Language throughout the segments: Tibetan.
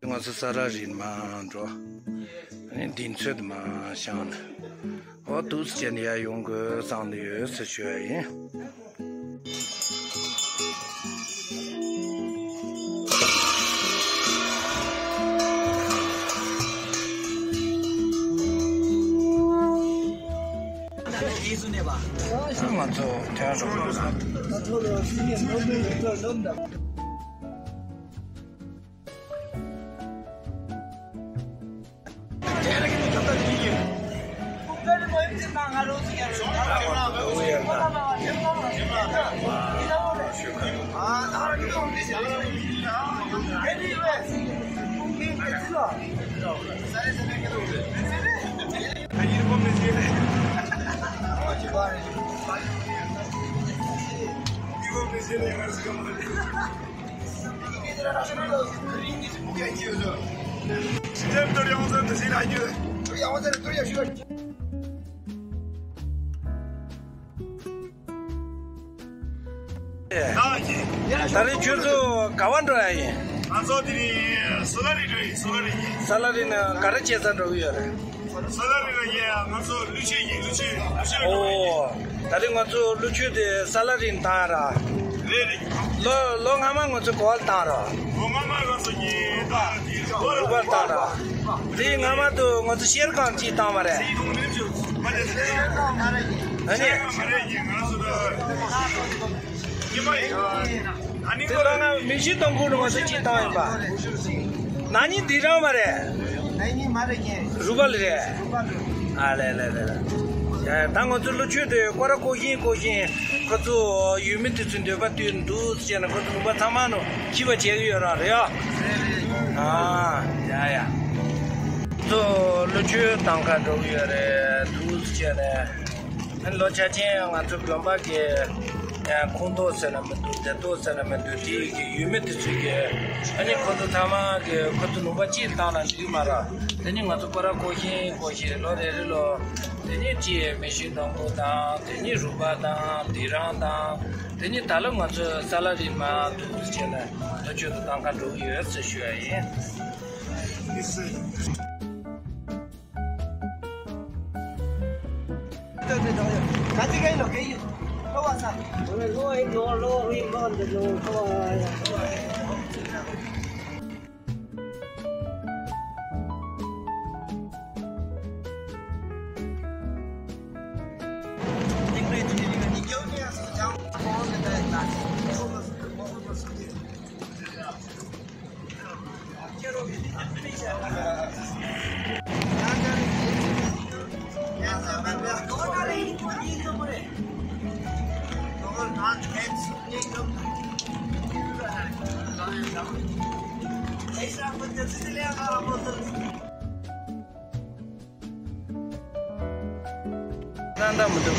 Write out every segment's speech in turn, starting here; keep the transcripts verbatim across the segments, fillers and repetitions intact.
ང་ཚོ་ས་ར་རིན་མ་འགྲོ། ཨ་ནི་འདི་ཚོད་མ་བཤང་ནས། འོ་འདུག་སེ་བྱས་ནས་ཡར་ཡོང་དགོས་བསམ་ནས་ཡོད་ཟེར་ཞུ་ཡ་ཡིན། ང་ཚོ་དེ་རང་རོགས་རོགས་སོང་། ད་རེས་ཁྱོད་ཚོ་ག་བ་འགྲོ་ཡ་ཡིན། ང་ཚོ་དེ་རིང་སོ་ལ་རི་འགྲོ་ཡིན། སོ་ལ་རི་ཡིན། སོ་ལ་རི་ནས་ག་རེ་བྱེད་ས་འགྲོ་གི་ཡོད་རེད། སོ་ལ་རི་ལ་ཡིན། ང་ཚོ་ཀླུ་ཆུ་ཡིན། ཀླུ་ཆུ། ཀླུ་ཆུ་ལ་འགྲོ་ཡིན། ཨོ། ད་རེས་ང་ཚོ་ཀླུ་ཆུ་དེ་སོ་ལ་རི་ནས་བཏང་ཡ་ར། རེད་རེད། ལོ་ལོ་སྔ་མ་ང་ཚོ་ག་བ་ལ་བཏང་ར། ལོ་སྔ་མ་ང་ཚོ་གཉིས་བཏང་། རུ་པ་ལ་བཏང་ར། དེའི་སྔ་མ་དུ་ང་ཚོ་ཤེལ་གང་གཅིག་བཏང་བ་རེད། ཨ་ནི། དེ་ལོ་ང་མི་ཤི་སྟོང་ཁུག་ནང་ང་ཚོ་གཅིག་བཏང་ཡིན་པ། ན་ནིང་འདི་རང་མ་རེད། ན་ནིང་མ་རེད་ངས། རུ་པ་ལ་རེད། རུ་པ་ལ། ཨ་ལེ་ལེ་ལེ་ལེ། ཡ་ཡ། ད་ང་ཚོ་ཀླུ་ཆུ་དེ་སྐོར་ར་བསྐོར་བཞིན་བསྐོར་བཞིན་ཁོ་ཚོ་ཡུལ་མི་དེ་ཚོའི་འདོད་པ་དུས་འདུག་ཟེར་ནས་ཁོ་ཚོ་ལུང་པ་ཚང་མ་ནང་འཁྱིད་པ་བྱེད་ཀྱི་ཡོད་ར་རེད་ཡ། རེད་རེད། ཨ་ཡ་ཡ། ཁོ་ཚོ་ཀླུ་ཆུ་བཏང་ག་འགྲོ་གི་ཡོད་རེད་འདུག་ཟེར་ནས། ཨ་ནི་ལོ་ཆ་ཆེན་ང་ཚོ་དགོན་པ་གི་ཡང་ཁོངས་གཏོགས་ཟེར་ན་མི་འདུག་སྡེ་གཏོགས་ཟེར་ན་མི་འདུག་དེའི་གི་ཡུལ་མི་དེ་ཚོའི་གི་ཨ་ནི་ཁོ་ཚོ་ཚང་མ་གི་ཁོ་ཚོ་ལུང་པ་གཅིག་བཏང་ན་འགྲིག་གི་མ་རེད། དེ་ནི་ང་ཚོ་སྐོར་ར་བསྐོར་བཞིན་བསྐོར་བཞིན་ལོ་རེ་རེ་ལོ་དེ་ནི་ཅི་མི་ཤི་སྟོང་ཁུག་དང་དེ་ནི་རུ་པ་དང་དེ་རང་དང་དེ་ནི་ད་ལོ་ང་ཚོ་སོ་ལ་རི་མ་འདུག་ཟེར་ནས་ལོ་ཆུ་དུ་བཏང་ག་འགྲོ་གི་ཡོད་ཟེར་ཞུ་ཡ་ཡིན། ཏན་ཏན་མི་འདུག་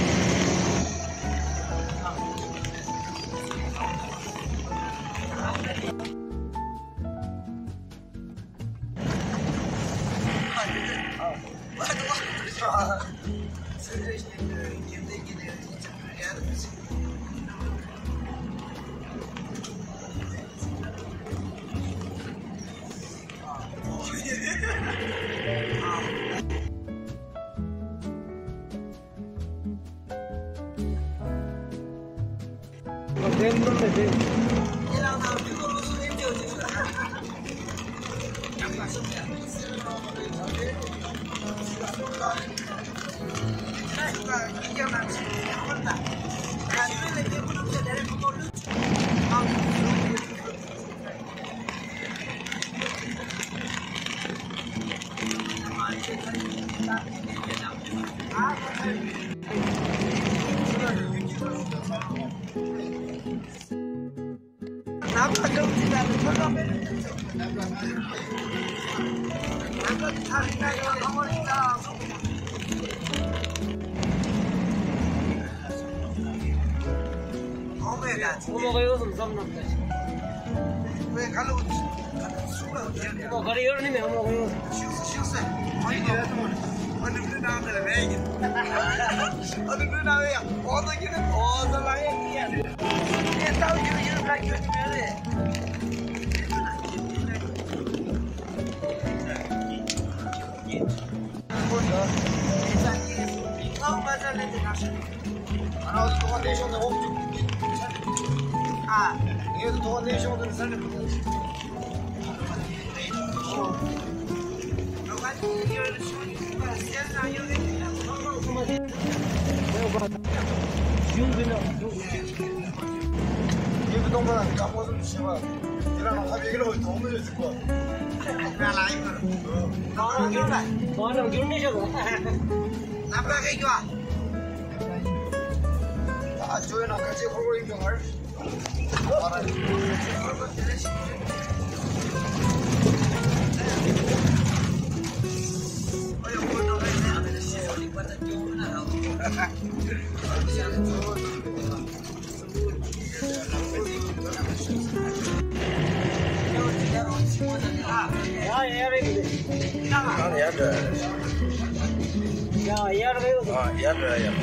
ཨ་ཡར་འགྲོ་ཡ།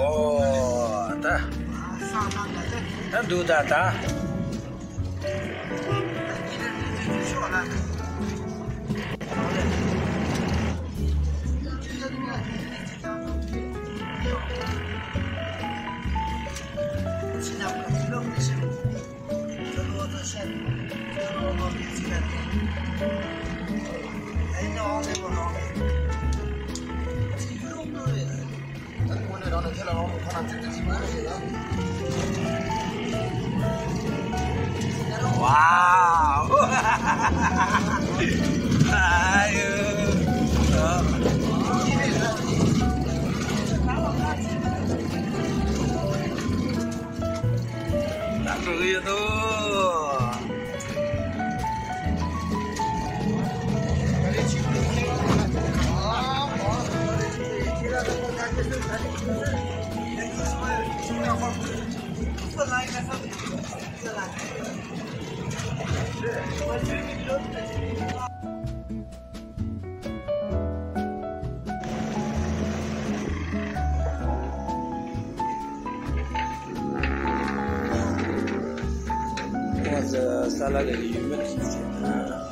ཨོ་ད། ད་འདུག་ད་ད། Wow. ས་ལ་ལ་ཡུལ་མི་ཞིག་བྱེད་ན།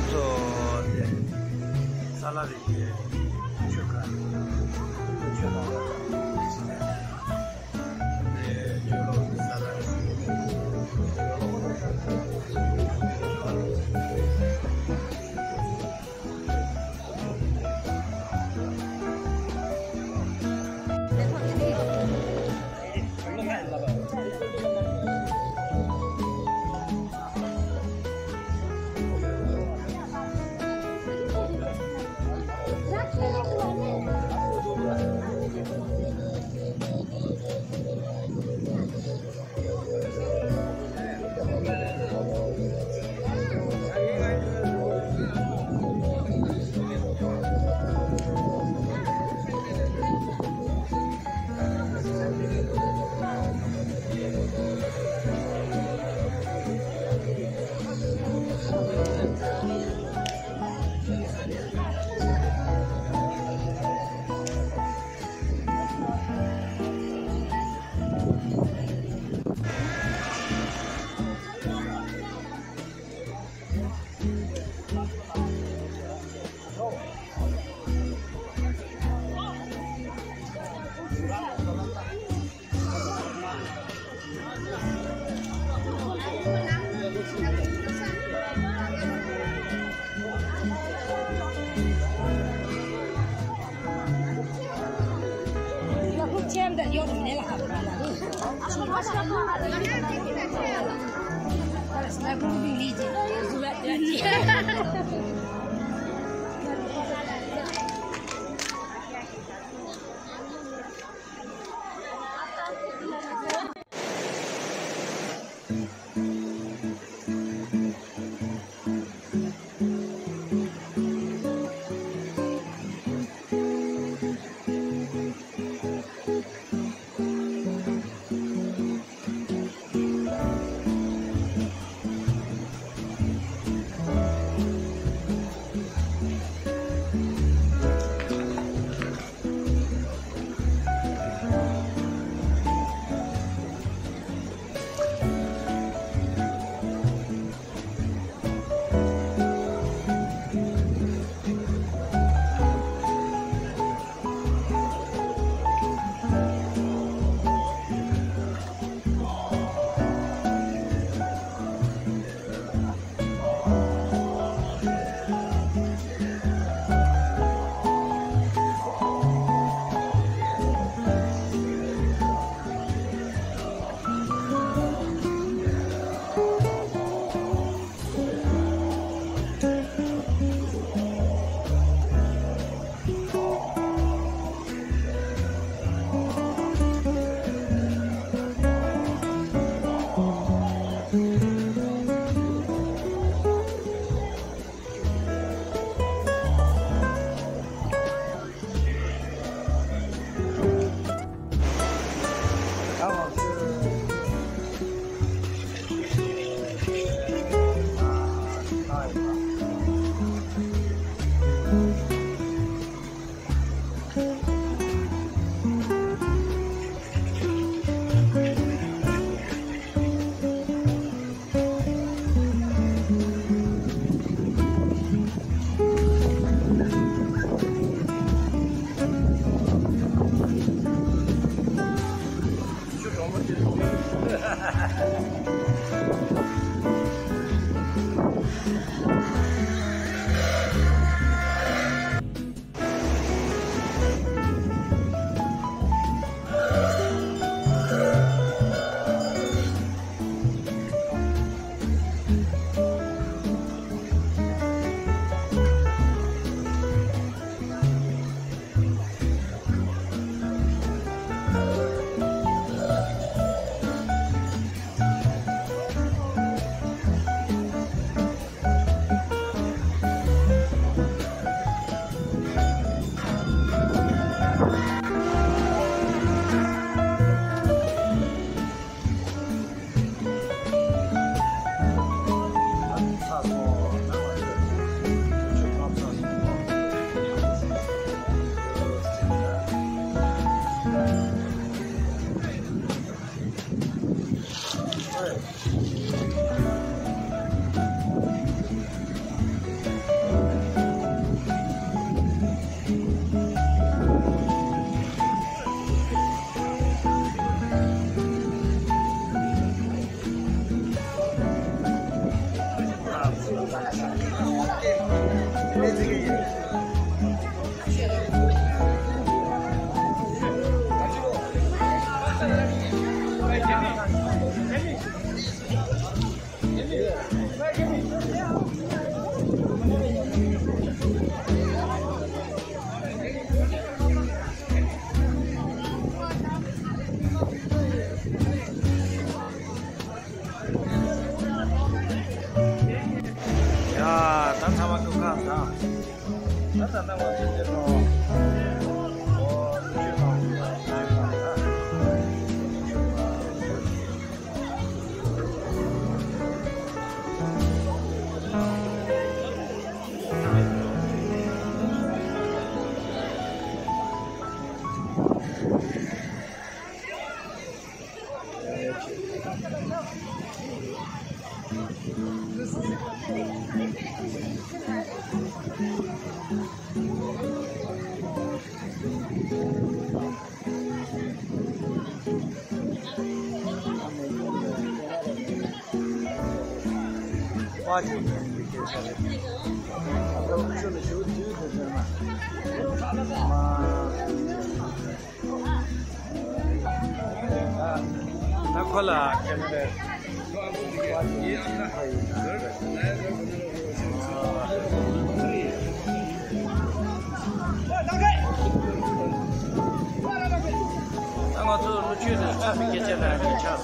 ཚོ་དེ་ས་ལ་རི་གི་ཆོས་ཁ་ཆོས་ཁ། ཡ། ད་ཚང་མ་ཐུག་ཁག་དང་། ད་ད་ལྟ་ང་ཚོ་འདིར་ནོ། ཨོ། ཆུ་དང་། ཆུ་དང་། ད་ཁོ་ལ་ཁྱེད་རང་ད་ང་ཚོ་ལོ་ཆུ་དང་ཆབ་སྐད་ཆ་ལ་ཆབ།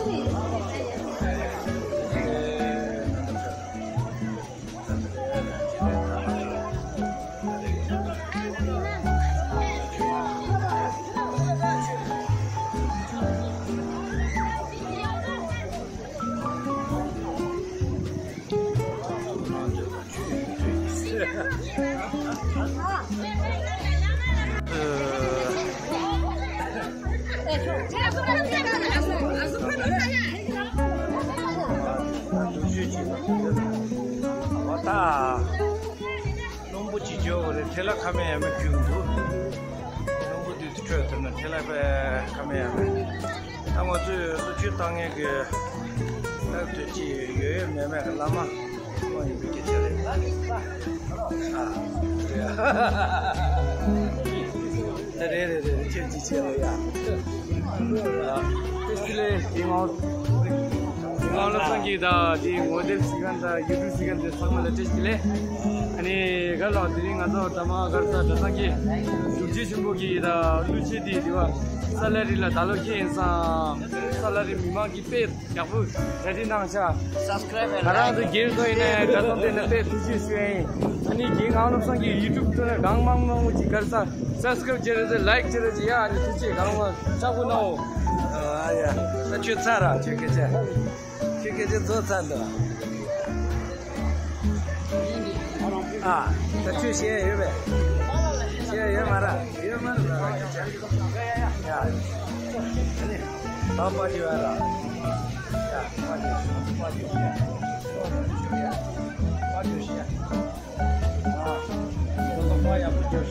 ཨོ་ད། རླུང་བུ་ཅིག་འཇོག་གི་རེད། ཐལ་བ་ཁ་མེད་ཡ་མེད་རྒྱུག་འདུག་རླུང་བུ་དུས་དུ་འཕྲོད་ཐུབ་ན་ཐལ་བ་ཁ་མེད་ཡ་མེད། ད་ང་ཚོས་ཀླུ་ཆུ་བཏང་མཁན་གྱི་ད་དུས་ཅི་ཡོད་ཡོད་མེད་མེད་ཀྱི་བླ་མ་དབང་ཡིན་པའི་སྐད་ཆ་རེད། ཨ། རེད་རེད་རེད། ཁྱེད་ཀྱིས་བྱས་པ་ཡ། ཨ། བཀྲ་ཤིས་བདེ་ལེགས། དེ་ངོ་། དེ་ངོ་བློ་བཟང་གིས་ད་དེ་ངོ་དེབ་གཟིགས་མཁན་དང་ཡུ་ཊུབ་གཟིགས་མཁན་དེ་ཚང་མ་ལ་བཀྲ་ཤིས་བདེ་ལེགས། ཨ་ནི་ག་ལོ་དེ་རིང་ང་ཚོ་ད་མ་གར་ས་གྲྭ་ཚང་གི་སྒྲུབ་བརྒྱུད་ཆེན་པོ་གི་ད་གླུ་ཆེན་དེ་དེ་བ་ས་ལ་རི་ལ་ད་ལོ་ཁྱེད་ཡིན་སང་ས་ལ་རི་མི་མང་གི་དཔེ་ཡག་པོ་གྲ་སྒྲིག་གནང་ཤག Subscribe and ང་རང་ཚོ་like སྒེར་ཐོག་ཡིན་ནའི་གྲྭ་ཚང་དེ་ནས་དཔེ་ཐུགས་རྗེ་ཆེ་ཞུ་ཡ་ཡིན། ཨ་ནི་རྒན་ངག་དབང་བློ་བཟང་གི་ཡུ་ཊུབ་ཐོག་ནས་གང་མང་མང་པོ་ཅིག་གར་ས་སབ་སི་ཀ་རབ་བྱེད་རེད་ཟེར། ལའིག་བྱེད་རེད་ཟེར། ཡ་ཨ་ནི་ཐུགས་རྗེ་གང་མང་ལྕགས་པོ་གནང་འོ། ཨ་ཡ། ད་ཁྱོད་ཚར་ར་ཁྱོད་སྐད་ཆ། ཁྱོད་སྐད་ཆ་རྫོགས་ཚར་འདུག་ཨ། ད་ཁྱོད་བཤད་ཡོད་པས། བཤད་ཡོད་མ་ར། ཡོད་མ་ར་སྐད་ཆ། ཡ། ད་པ་ཅི་བ་ར། ཡ། པ་ཅི་པ་ཅི་པ་ཅི་པ་ཅི། ཨ། ད་པ་ཡག་པོ་ཅི།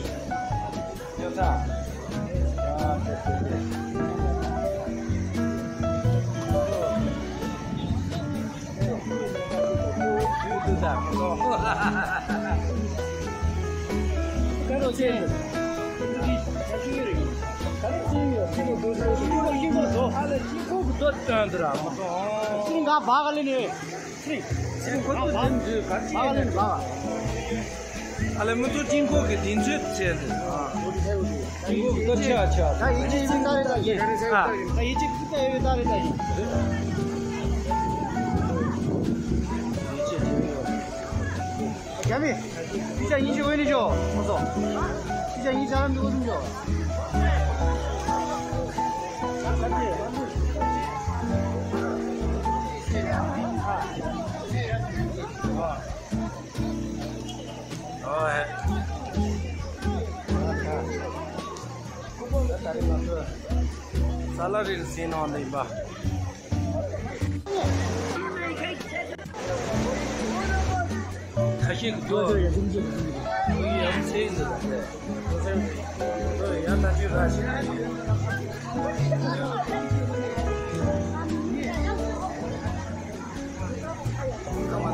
ཡོད་ས། ཨ། ཨ་ལེ་མི་ཚོ་དཀྱིལ་འཁོར་གྱི་གདེང་ཚོད་བྱས་ཏེ། དཀྱིལ་འཁོར་གྱི་སྟོབས་ཆེ་བ་ཆེ་བ། ད་ཡིད་ཆེས་ཡིན་ད་རེད་ད་ཡིན། ཨ། ད་ཡིད་ཆེས་ཀྱི་ད་ཡོད་ད་རེད་ད་ཡིན། རྒྱ་མི། དུས་ཆ་ཡིན་ཞིག་འོས་ནི་ཞོ། ཁོ་ཚོ། དུས་ཆ་ཡིན་ཆ་རམ་འདུག་འོས་ནི་ཞོ། ཨོ་ཧེ། ས་ལ་རིལ་སེ་ནང་ལ་ཡིན་པ། ཁ་ཤས་ཀྱི་ཏོ། ཡ་མཚན་ཟེར། ཡ་ད་ཅི་ར་ཞིག་ང་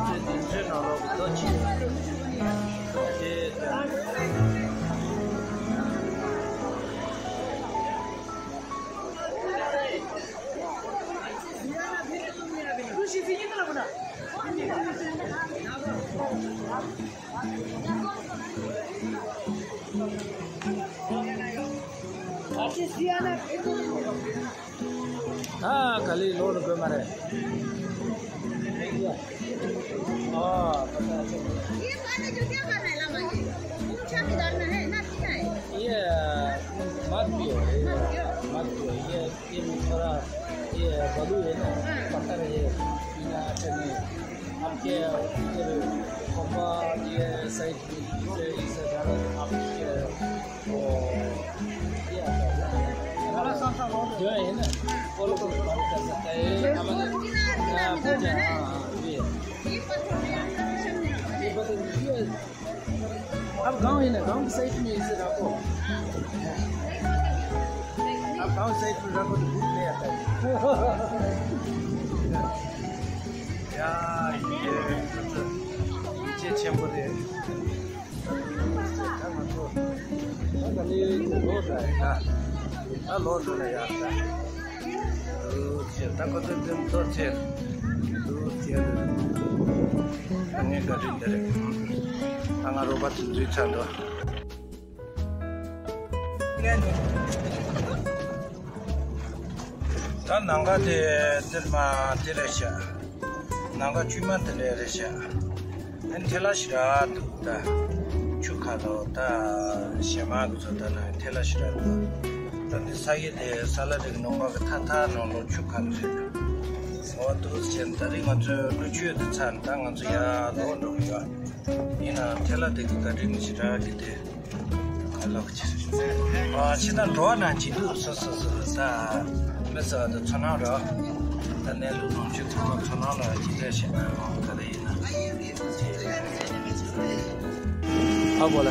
ཚོའི་བདེན་ཚོད་ནང་ལོགས་ཀྱི་ལྟོ་ཆས་དེ། ད་ག་ལེར་ལོག་ནི་དགོས་མ་རེད། ཨ། ये पानी जो क्या करना है लामा जी? पूछा भी डालना है ना, पीना है? ये मत पियो, ये मत पियो। मत पियो, ये ये थोड़ा, ये बालू है ना, पत्थर है, पीना अच्छा नहीं है। आपके इधर कोपा, ये साइड में, इसे, इसे ज़्यादा आपके, वो, ये आता है ना, जो है ना, वो लोग बात कर सकता है। हाँ, हाँ, हाँ, ये। ये पत्थर, ये अब गांव है ना, गांव की साइड में इसे रखो। अब गांव साइड में रखो तो भूत नहीं आता है। या, ये, ये चेंबर है। ད་ལོག་འགྲོ་ན་ཡག་ད། འདུག་ཅེས་ད་ཁོ་ཚོ་འདི་ཚོ་ཚེ། འདུག་ཅེས། ངས་ག་རེ་འདི་རེད། ད་ང་རོགས་པ་དེ་འཛུལ་ཚར་འདུག་ད་ནང་ག་དེ་འདིར་མ་དེ་རེད་ཤག་ནང་ག་བཅུད་མ་དེ་འདྲ་རེད་ཤག་ཨ་ནི་ཐལ་བ་ཞེ་དྲག་འདུག་ད་ཆུ་ཁ་ལོ་ད་བྱེ་མ་གི་ཚོ་ད་ན་ཐལ་བ་ཞེ་དྲག་འདུག་ད་འདི་ས་གཞི་དེ་ས་ལ་དེ་གི་ནང་པ་གི་ཐ་ཐ་ནང་ལོ་ཆུ་ཁ་ལོ་རེད། འོ་འདུག་ཟེར་ད་རིང་ང་ཚོའི་ཀླུ་ཆུ་དེ་ཚར་ད་ང་ཚོ་ཡར་ལོག་འགྲོ་གི་ཡོད། ཡིན་ནའང་ཐལ་བ་དེ་གི་བཀའ་དྲིན་ཞེ་དྲག་གི་དེ། ཨ་ལགས་ཀྱི། ཨ་ཕྱི་ཟླ་འགྲོ་བ་ནང་ཇི་འདུག་སོ་སོ་སོ་ད་མི་ཟེར་བ་དེ་ཚོ་ནང་རོ། ད་གནས་ལུགས་ནང་ཆོས་ཚང་མ་ཚོ་ནང་ལ་ཇི་འདྲ་བྱེད་ན་ཡང་ག་རེ་ཡིན་ན། ཨ་གོ་ལ།